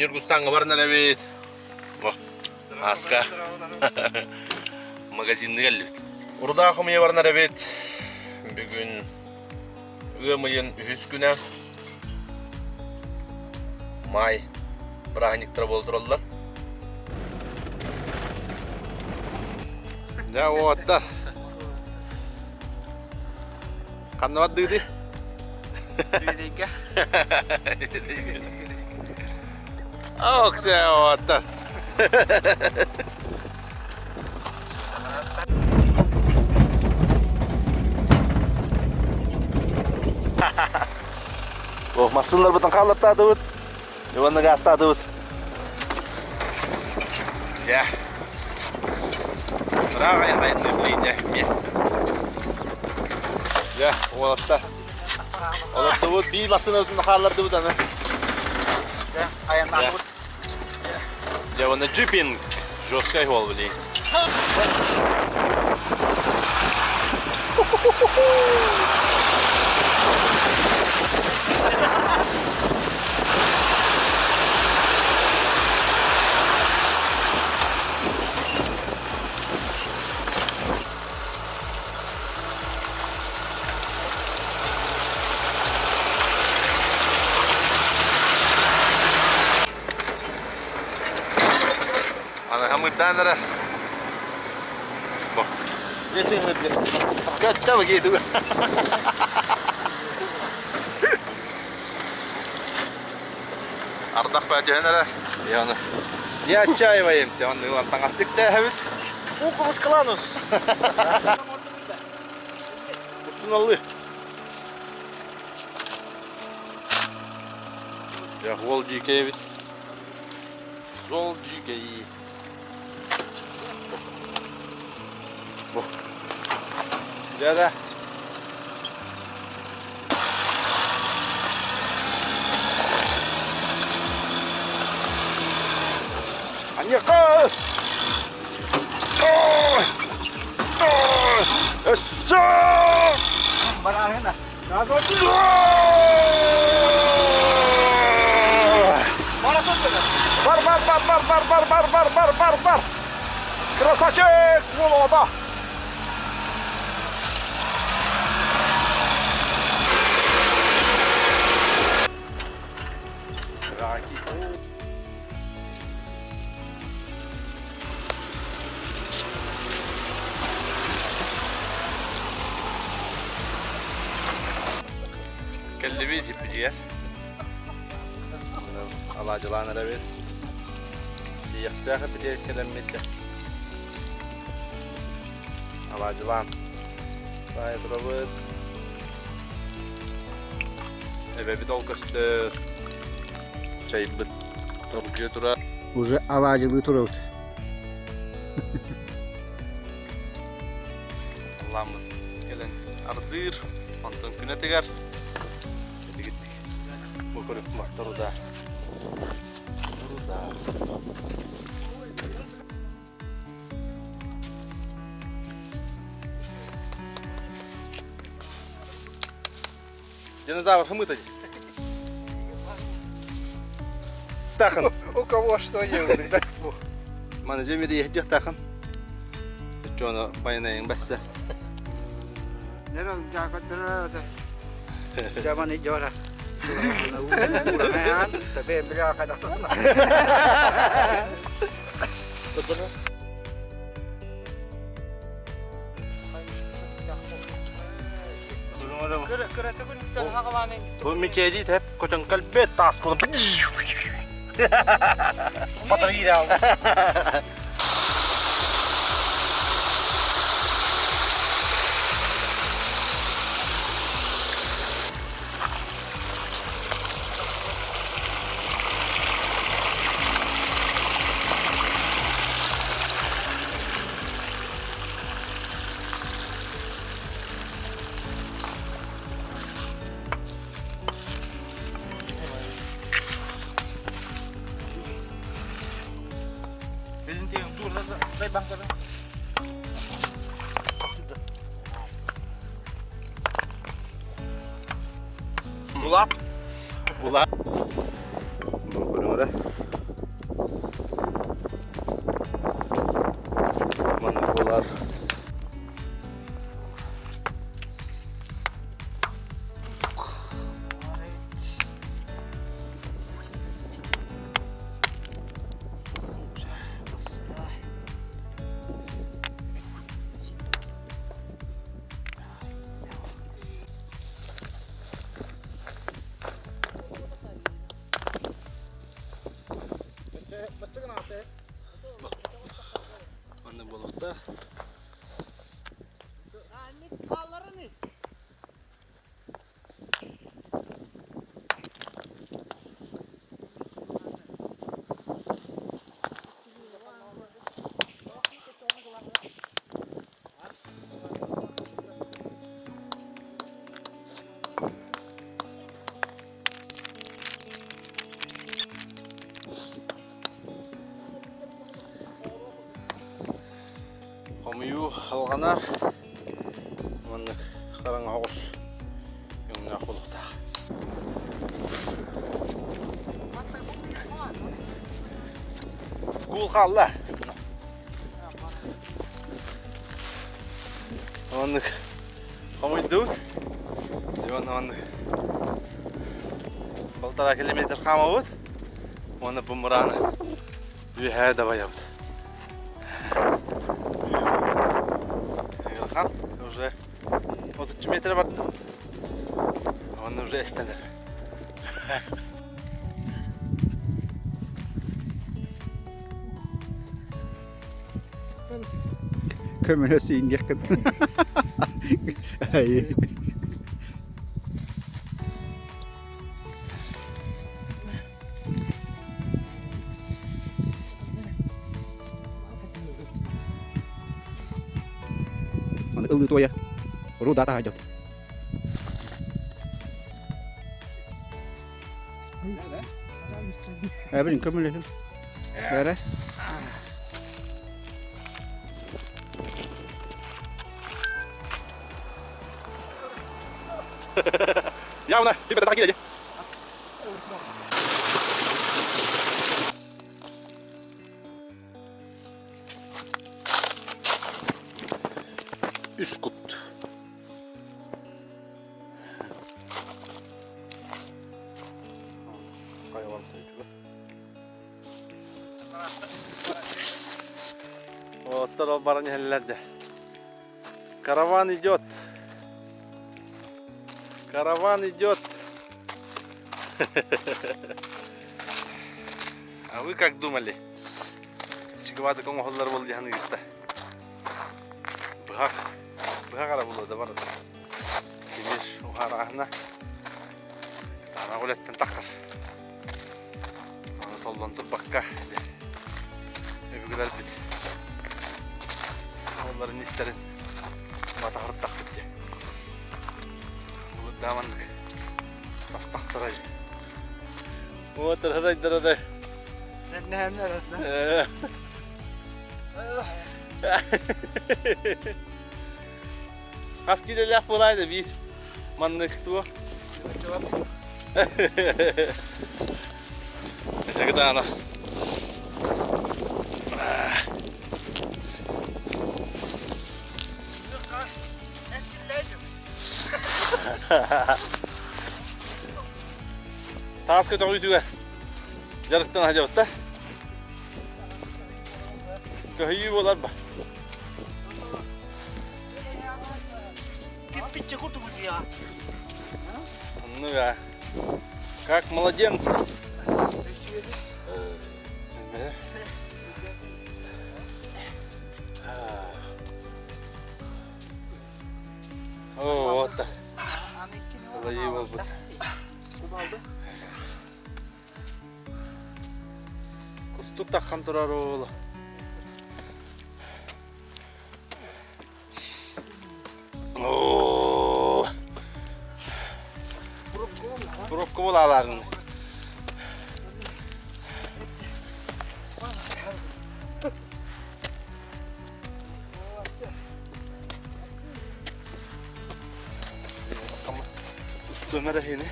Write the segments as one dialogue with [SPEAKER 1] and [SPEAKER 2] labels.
[SPEAKER 1] Ньургустааҥҥа баран эрэбит. Бу, ааска. Магазинныга кэллибит. Урдаах хомуйа баран эрэбит. Бүгүн ыам ыйын үһүс күнэ. Маай бырааһынньыктара буола тураллар. Дьэ, уоттар. Ханна бардыгытый?
[SPEAKER 2] Үөдэйгэ.
[SPEAKER 1] Оксе уоттар. О, массыыналарбытын хааллаттаатыбыт. Иванна гаастаатыбыт. Дьэ. Ыраах айан айанныыр билигин дьэ. Дьэ, уолаттар. Олордубут, биир массыынабытын хааллардыбыт аны.
[SPEAKER 2] Дьэ, айаннаатыбыт.
[SPEAKER 1] Дьэ, уонна джипинг. Жесткай суол билигин. Аны хамырдаан эрэр. Бу. Көттө бу киһи Ардах баатыһан эрэр. Яны. Не отчаиваемся, он ылан таҥастык тээһэбит.
[SPEAKER 2] Укулус кланус.
[SPEAKER 1] Устун аллы. Дьэ, уол дьиикэй эбит. Зол дьиикэй. Бу. Дьэ да. Аньяка! Өссө!
[SPEAKER 2] Бараарына.
[SPEAKER 1] Бар, бар, бар, бар, бар, бар, бар, бар, бар, бар, бар. Красавчик, уол Кэллибит иппитигэр. Алаадьылаан эрэбит. Тиийэхтээх эппитигэр кэлэммит Алаадьылаан. Саайа турабыт. Эбэбит ол көстөр. Чайбыт торгуйа турар.
[SPEAKER 2] Уже алаадьылыы турабыт.
[SPEAKER 1] Алламмыт кэлэн ардыыр, онтон күнэ тыгар. Этигит бу көрүк мастар руда. Руда. Динозавр хымыта Тахын.
[SPEAKER 2] У кого что есть, да?
[SPEAKER 1] Маны жемеде ехджих тахын. Чоно байнайын бәссе.
[SPEAKER 2] Нерон жакотро Жаман жора. Табе бля кадахтана.
[SPEAKER 1] Бу микелит hep көтөн кэлбет таас кулун.
[SPEAKER 2] Батарейра.
[SPEAKER 1] Улап. Улап. Бу көрүҥ эрэ. Маннык буолар. Манна буолуохтаах. Хомуйуу алҕанар маннык хараҥа оҕус өҥнөөх буолуохтаах. Куул хаалла. Маннык хомуйдубут. Уонна маннык балтараа километр хаамабыт. Уонна бу мырааны үөһээ дабайабыт. Ыарахан уже 30 метр бардым. Уонна уже эстэнэр.
[SPEAKER 2] Көмөлөсүйүн диэххин. Аны ыллыы туойа уруу даата хаайдыбыт. Эбин көмөлөһүм. Бэрэ.
[SPEAKER 1] Явно, ты так едешь. Үс кут. Оттор ол баран иһэллэр дьэ. Караван идет. Караван идет. А вы как думали? Чыгыбаты оҥоһуллар буол дьаһан ыытта. Быһах. Быһах ара буолуо да бар. Тимир уһаарааһына. Таана үлэттэн тахсар. Аны толлон турбакка өбүгэлэрбит олларын истэрин батаһырдахпыт дии. Былырдаа маннык тастахтарай. Вот ырайдара да. Хас киилэлээх буолаай да биир маннык туох. Кытаанах. Таас көтөҕүүтүгэр дьарыктан сылдьабыт да. Көһүйүү буолар ба.
[SPEAKER 2] Кирпиччэ курдук я.
[SPEAKER 1] Ну да. Как младенцы. О, вот так. Ылайыы буолбут. Кустук таххан турар уолу. Оо. Пробка булааларын. Устуна эрэ хини.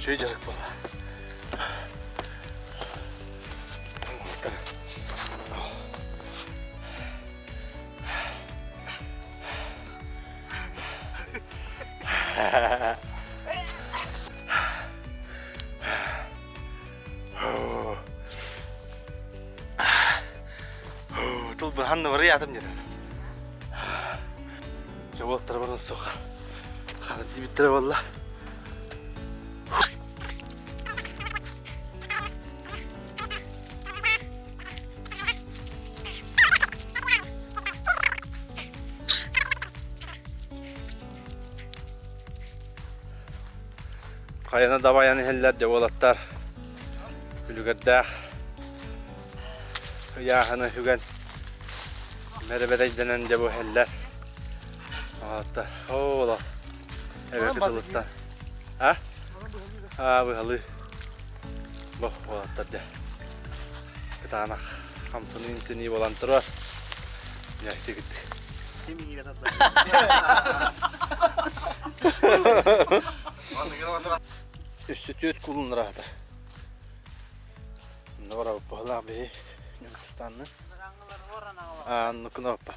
[SPEAKER 1] Үчүгэй дьарык буолла. Тыл быһан барыятым деді. Жабылаттар баран суох. Хана тиибиттэрэ буолла. Хайаны дабайан иһэллэр дьэ уолаттар күлүгэрдээх ыйааһыны үгэн бэрэбэрэйдэнэн дьэ бу иһэллэр. Уолаттар ооло эбэ кытылыттан а а быһалыы бу уолаттар дьэ кытаанах хамсаныы-имсэнии буолан турар. Дьэ ити Өссө түөрт кулун ыраата. Онно барабыт быһалаах биһи Ньургустанны. Аанныкын оппа.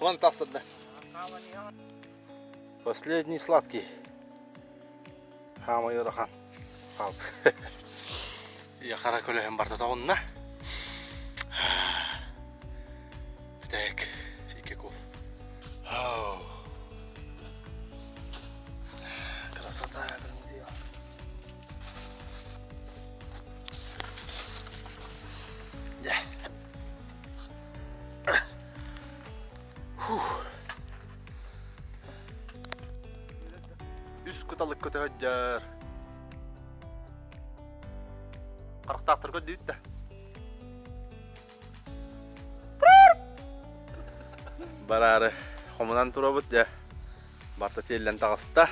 [SPEAKER 1] Вон тахсырда. Последний сладкий. Хаамай ыарахан. Ийэ хара көлөһүн барда тоҕунна. Бүтэһик икки кул. Красота. Дьэ. Фух. Үс куталык көтөһөддьөр. Харахтаахтар көрдүүт да. Бараары хомунан турабыт дьэ. Барта тиэллэн таҕыста.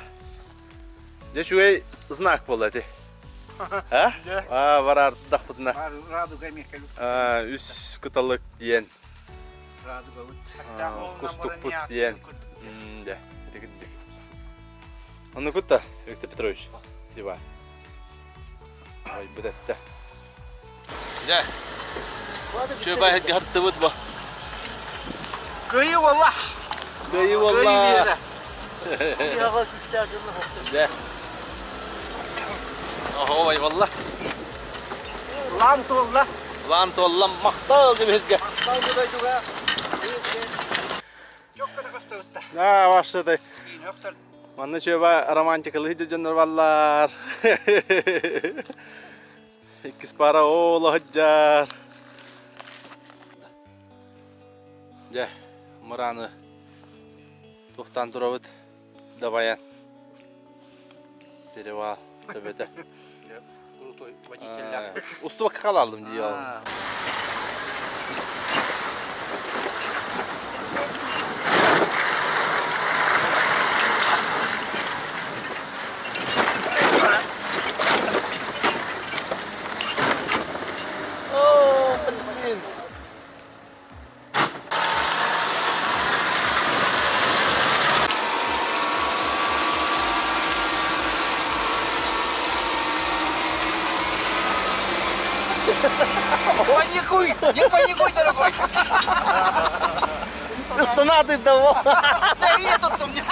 [SPEAKER 1] Дьэ үчүгэй знак буолла ити. А? А, бараар тудахпытына.
[SPEAKER 2] Радуга эмиэ
[SPEAKER 1] Үс кыталык диэн
[SPEAKER 2] Радугабыт.
[SPEAKER 1] Кустукпут диэн. Дьэ, ити Оннукут да, Виктор Петрович? Тиба. Айбыт этте. Дьэ. Чөбай хаттыбыт бу.
[SPEAKER 2] Кыайыы буолла.
[SPEAKER 1] Кыайыы буолла.
[SPEAKER 2] Кыайыы күстээх дьонно
[SPEAKER 1] Дьэ. Оһо, буолла.
[SPEAKER 2] Лаан туолла.
[SPEAKER 1] Лаан туолла махтал дебизге.
[SPEAKER 2] Махтал бу дойдуга.
[SPEAKER 1] Аа, вашты. Манна чөба романтикалы дьоннор баллар. Иккис пара ола хыджар. Дьэ, мыраны тухтан турабыт дабайан. Перевал төбөтө.
[SPEAKER 2] Крутой водитель.
[SPEAKER 1] Устубакка халалдым дии ол. О, блин.
[SPEAKER 2] Паникуй! Не паникуй, дорогой!
[SPEAKER 1] Станаты давал.
[SPEAKER 2] Да и этот у меня!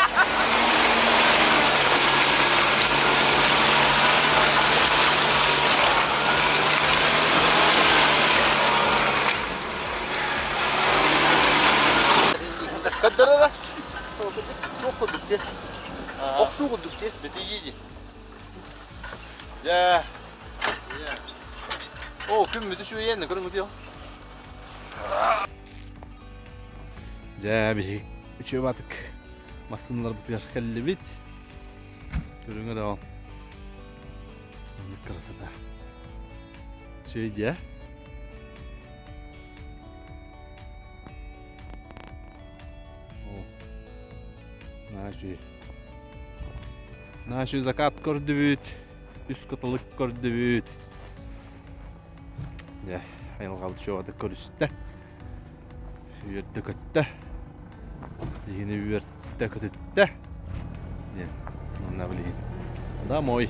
[SPEAKER 1] Каддарара.
[SPEAKER 2] Туох курдук дии. Охсуу курдук дии.
[SPEAKER 1] Битийиди. Дьэ. О, күммүтү үчүгэйэн көрүҥүт Дьэ, биһиги үчүгэй баатык массыыналарбытыгар кэллибит. Көрүҥ эрэ ол. Маннык красота. Үчүгэй дии, О, наһаа үчүгэй. Наһаа үчүгэй закат көрдүбүт, үс кыталык көрдүбүт. Дьэ, айылҕабыт үчүгэй көрүстэ. Үөрдэ-көттө. Биһигини үөртэ-көтүттэ. Диэн. Манна билигин. Домой.